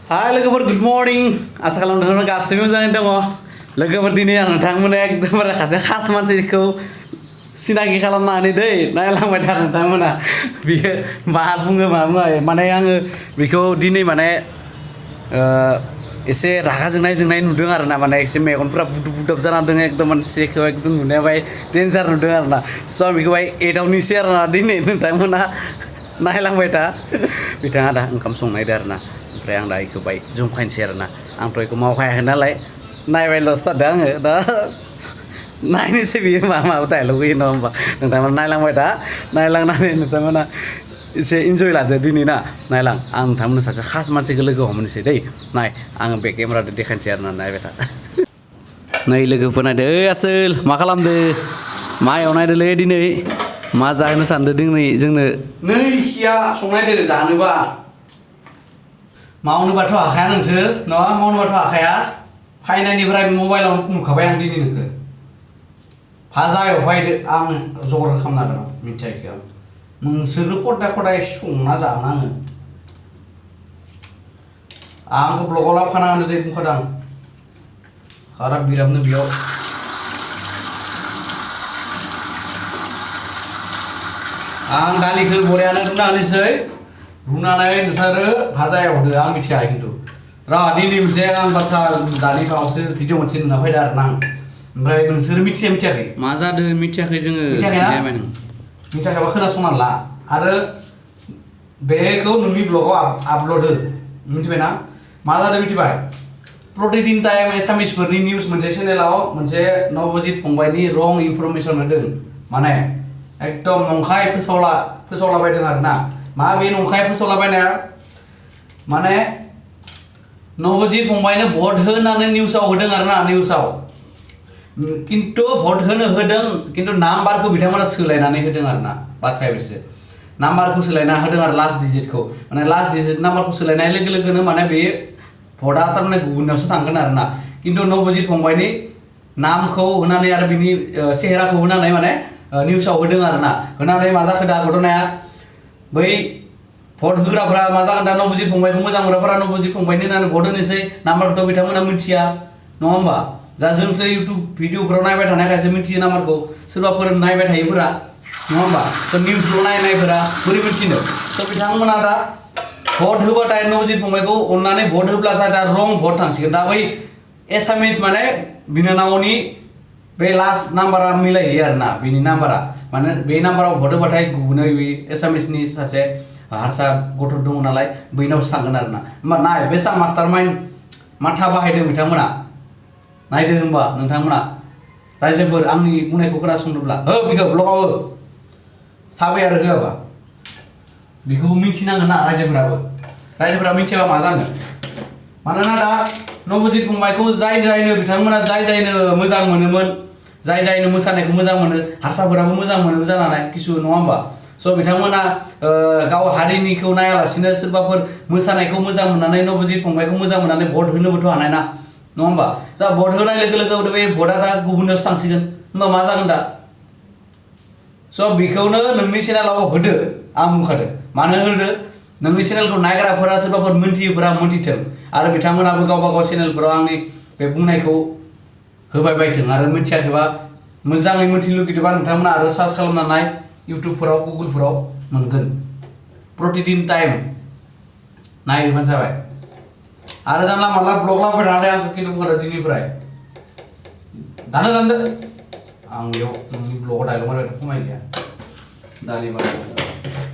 Hai लोगोफोर good morning आसा खालामदों नोंथांमोना गासैबो मोजाङै दङ लोगोफोर दिनै आं नोंथांमोननो एकदमबारे सासे खास मानसिखौ सिनाखि खालामनानै दै नायलांबाय था नोंथांमोना बियो मा बुङो मा बुङा माने आङो बेखौ दिनै माने एसे रागा जोंनाय नुदों आरो ना माने एसे मेगनफोरा बुदुब जाना दङ एकदम मानसिखौ एकदम नुनाया बाय डेन्जार नुदों आरो ना स' आं बेखौ बाय एदावनोसै आरो ना दिनै नोंथांमोना नायलांबाय था बिथाङा दा ओंखाम संनायदो आरो ना ओमफ्राय आं दा इखौ बाय जंखायनोसै आरो ना आंथ' इखौ मावखायाखै नालाय नायबायल'सो थादों आङो दा नायनोसै बियो मा डायलग होयो नङा होमबा नोंथांमोना नायलांबाय था नायलांनानै नोंथांमोना एसे इन्जय लादो दिनै ना नायलां आं नोंथांमोननो सासे खास मानसिखौ लोगो हमनोसै दै नाय आङो बे केमेराजों देखायनोसै आरो ना नायबाय था नै लोगोफोर नायदो ओइ आसोल मा खालामदो मा एवनायदोलै दिनै मा जाहोनो सानदों दिनै जोंनो नै सिया संनायदो जानोबा मावनोबाथ' हाखाया नोंसोर नङा मावनोबाथ' हाखाया फायनायनिफ्राय मबाइलाव नुखाबाय आं दिनै नोंखौ भाजा एवफायदो आं जगार खालामना दं मिथियाखै आं नोंसोरनो खदाय संना जानाङो आंखौ ब्लगाव लाबोखानांगोन दे बुंखादों आं खाराब बिराबनो बेयाव आं दालिखौ बरियानो रुना होनोसै रुनानै नोंसोरो भाजा एवदो आं मिथिया खिन्थु र' दिनै मोनसे आं बाथ्रा दानि बावैसो भिडिअ मोनसे नुना फैदों आरो ना ओमफ्राय नोंसोर मिथियाखै मा जादों मिथियाखै जोङो मिथियाखैना मिथियाखैबा खोनासंना ला आरो बेखौ नोंनि ब्लगाव आपल'ड हो मिथिबायना मा जादों मिथिबाय प्रतिदिन टाइम एसामिसफोरनि निउस मोनसे चेनेलाव मोनसे नबजित फंबायनि रं इनफरमेसन होदों माने एकदम नंखाय फोसावलाबायदों आरो ना मा बे नंखाय फोसावलाबायनाया माने नबजित फंबायनो भट होनानै निउसाव होदों आरो ना निउसाव किन्तु भट होदों किन्तु नाम्बारखौ बिथांमोना सोलायनानै होदों आरो ना बाथ्राया बेसो नाम्बारखौ सोलायना होदों आरो लास्ट डिजिटखौ माने लास्ट डिजिट नाम्बारखौ सोलायनाय लोगो लोगोनो माने बे भटआ थारमाने गुबुननावसो थांगोन आरो ना किन्तु नबजित फंबायनि नामखौ होनानै आरो बिनि सेहेराखौ होनानै माने निउसाव होदों आरो ना होनानै मा जाखो दा घटनाया बै भट होग्राफोरा मा जागोन दा नबजित फंबायखौ मोजां मोनग्राफोरा नबजित फंबायनि होननानै भट होनोसै नाम्बारखौथ' बिथांमोना मिथिया नङा होमबा जा जोंसो इउटुब भिडिअफोराव नायबाय थानायखायसो मिथियो नाम्बारखौ सोरबाफोर नायबाय थायोफोरा नङा होमबा थ' निउसल' नायनायफोरा बोरै मिथिनो थ' बिथांमोना दा भट होबाथाय नबजित फंबायखौ अननानै भट होब्लाथाय दा रं भट थांसिगोन दा बै एसामिस माने बिनानावनि बे लास्ट नाम्बारा मिलायहैयो आरो ना बेनि नाम्बारा माने बे नाम्बाराव भट होबाथाय गुबुनै बे एसामिसनि सासे हारसा गथ' दङ नालाय बैनावसो थांगोन आरो ना होमबा नाय बेसा मास्टार माइन्ड माथा बाहायदों बिथांमोना नायदो होमबा नोंथांमोना रायजोफोर आंनि बुंनायखौ खोनासंदोंब्ला हो बेखौ ब्लगाव हो साबाय आरो होआबा बेखौ मिथिनांगोन ना रायजोफोरा मिथियाबा मा जानो मानोना दा नबजित फंबायखौ जायनो बिथांमोना जायनो मोजां मोनोमोन जायनो मोसानायखौ मोजां मोनो हारसाफोराबो मोजां मोनो जानानै किसु नङा होमबा स' बिथांमोना गाव हारिनिखौ नायालासिनो सोरबाफोर मोसानायखौ मोजां मोननानै नबजित फंबायखौ मोजां मोननानै भट होनोबोथ' हानाय ना नङा होमबा जा भट होनाय लोगो लोगो बे भटआ दा गुबुननावसो थांसिगोन होमबा मा जागोन दा स' बेखौनो नोंनि चेनेलाव होदो आं बुंखादो मानो होदो नोंनि चेनेलखौ नायग्राफोरा सोरबाफोर मोनथियोफोरा मोनथिथों आरो बिथांमोनाबो गावबा गाव चेनेलफोराव आंनि बे बुंनायखौ होबाय बायथों आरो मिथियाखैबा मोजाङै मोनथिनो लुगैदोंबा नोंथांमोना आरो सार्च खालामना नाय इउटुबफोराव गुगोलफोराव मोनगोन प्रतिदिन टाइम नायबानो जाबाय आरो जानला मानला ब्लग लाबाय थानानै आंखौ खिन्थु बुंखादो दिनैनिफ्राय दानो आं बेयाव नोंनि ब्लगाव डायलग मारिबाय खमाय गैया दालि मारिबाय